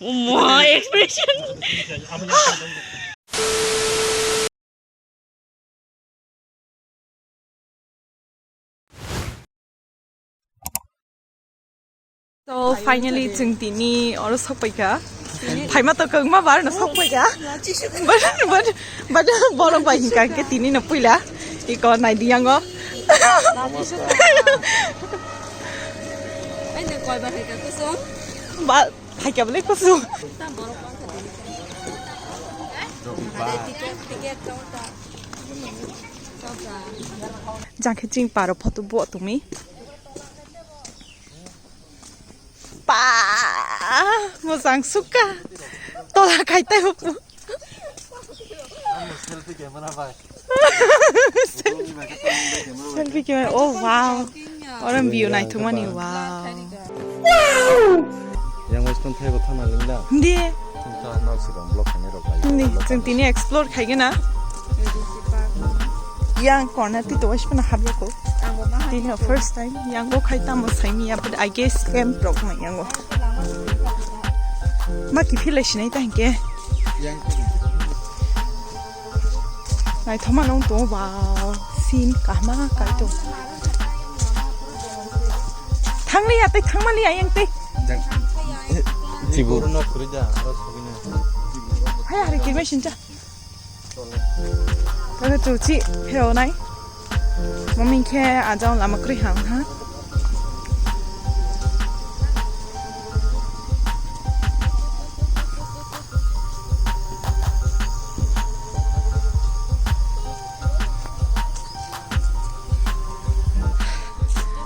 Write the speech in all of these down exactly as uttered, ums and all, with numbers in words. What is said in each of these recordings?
Mo expression. So finally chwng tini oro sokpaikha. Phaima to kwbangma bar no sokpaikha. But, but, but borok bai hinkha khe tini no puila. Iko naidi yango. Ba, phaikha bwlai kusu. Jang khe chini paro photo bo tongmi. Pa, mojang sukha. Tola khai tai bo. Selfie camera bai. Selfie camera. Oh wow. Oro view naithokmani, wow. Yang western thai bo thana lingda. Hindi. Chwng ta nok sirong block khainai rok bai. Hindi. Chwng tini explore khaigena. Yang corner ti to west pana habya ko. Tini first time yang go khai tamo saimi ya, but I guess camp rok nai yang go. Ma kiphilai sinai ta hinkhe. Naithoma nung tongo ba, scene kahma kai tongo. Thangli ya tei thangmali ya yang tei. Chibu. Hai hari kirmai sincha. Kaga chuchi pheo nai. Mami khe ajang lama kwrwi hang ha.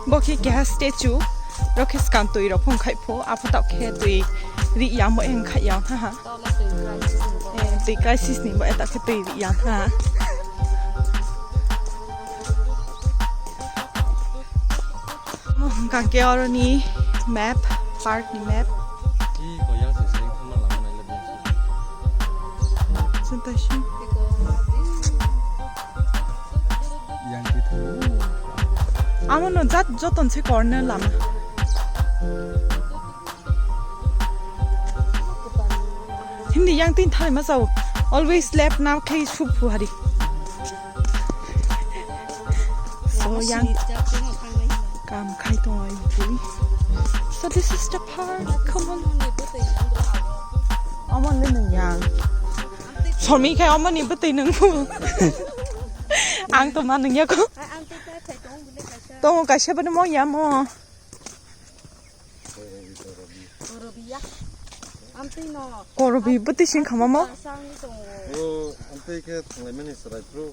Bo khe keha statue, rok khe swkang twi rok phung khai pho, apho tok khe twi ri yang bo eng khai yang tha ha. Eh, twi crisis ni bo eta khe twi yang tha. Mo hwnkha khe oro ni map, park ni map. Ih, ko yang se se thangma lama nai le biang se. Santa shi. Yang ki thango. Amo no jat joton se corner lama. Hindi yang tin thai ma sao. Always left now khe suk phu hari. So yang kam khai tong ai bui. So this is the park. Come on. Omo le nung yang. Sormi khai omo ni bwtwi nung phu. Ang to ma nung ya ko. Tongo kaisa bani mo ya mo. Korbi bwtwi sing khamamo. O, amtwi khe thanglaimani chwrai phuru.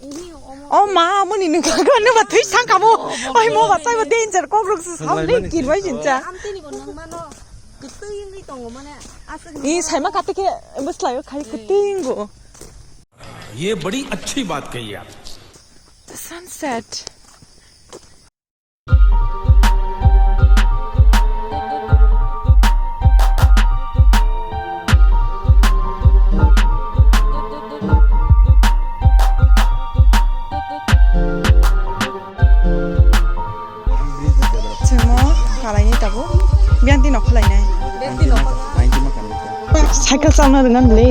O ma, moni nung kha kha nungba thwi sang khamo. Oi mo ba chaibo danger kok rok se sam le kirbai sincha. Amtwi ni bo nung mano. Kwtwi wngwi tongo mane. Aswk ni saima kate khe bwslai o khai kwtwi wngbo. ये बड़ी अच्छी बात कही आप। Sunset. Chwngno kalaini tabuk. Biyangti nokha lainai. Cycle chalna rwngani le.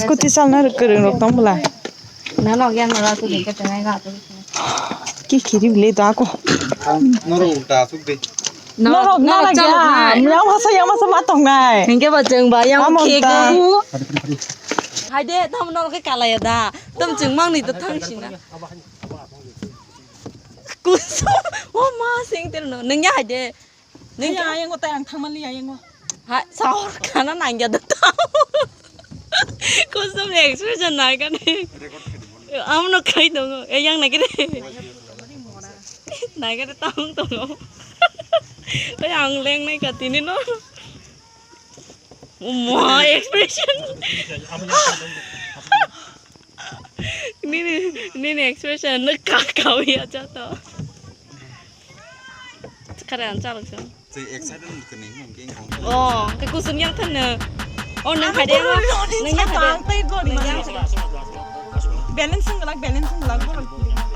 Scooty chalna kwrwng rok tong bwla. Nano yang nara tu dikhe tengai ga tu. Ki khiri bile da ko. Norok ulta asuk de. Norok, norok nara chalok ya. Nai. Yang masa, yang masa ma tongnai. Hingke ba chwng ba yang amo khek ta. Haide tam norok ke kalaya da. Tam chwng mang ni to thang sina. Kusu. O ma sing ter no. Nengya haide. Nengya ayang o tai ang thangmani ayang o. Ha, sahor kana nangya da tao. Kusum ni expression nai kani. Amno khai tongo. E yang nai kani. Nai kani tang tongo. Oi ang leng nai katini no. Mo expression. Nini, nini expression no ka ka ya cha to. Kare an chalak sa. Tei excited kani hwn ke kong. Oh, ke kusum yang than na. Oh, nang phai de. Nang yang phai de. Balance ngalak, balance ngalak.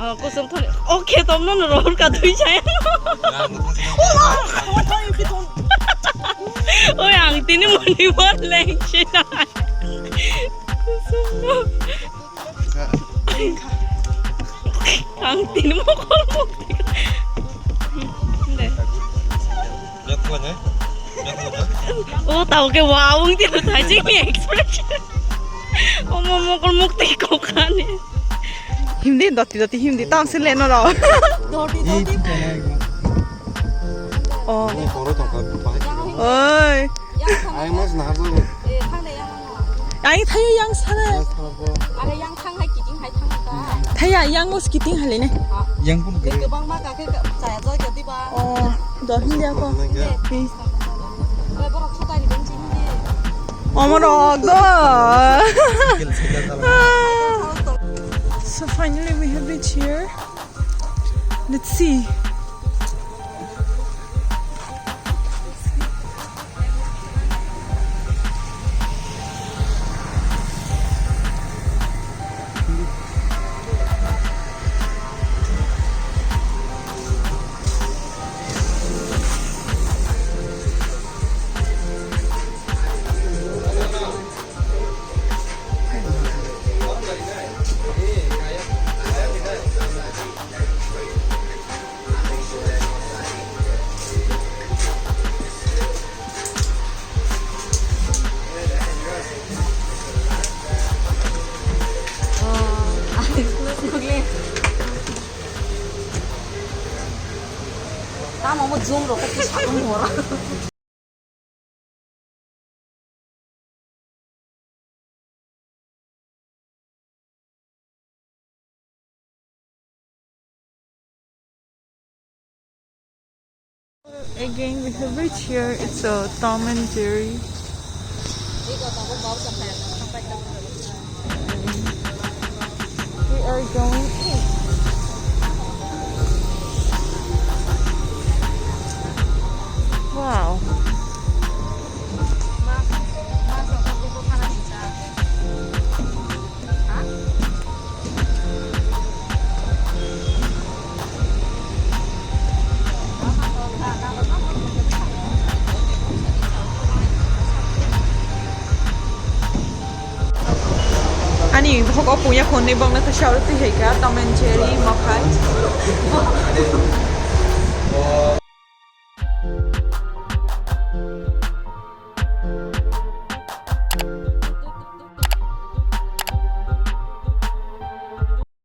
Oh, kusum thon. Okay, tom no no rohor ka thui chaya. Oh, oh, oh, oh, oh. Oi, ang tini moni mo leng sina. Kusum mo. Ang tini mo kol mo. Deh. Oh, tau ke wow, ang tini tajik ni expression. Omo mo kol mo tiko kani. Hindi, doti, doti, hindi. Tam se leno ro. Doti, doti. Oh. Ini poro tongkha, bahai. Oi. Yang sana. Ai, mas, nah, bu. Eh, thang deh, yang mana? Ai, thaya yang sana. Yang sana, bu. Ada yang thang hai, kiting hai thang ka. Thaya yang mas kiting hai le ne. Yang pun gede. Kebang ma ka ke ka, saya jual jadi ba. Oh, dohin dia ko. Deh. Hmm. Oi, borok sutai ni benci ni. Omorok do. So finally we have reached here. Let's see. Tamo mo zoom rok khe sakung hora. Again, we have reached here. It's a Tom and Jerry. We are going in. Wow. Ani bokhok o puya khonwi bokno khe sawi twi hai kha Tom and Jerry mokhai.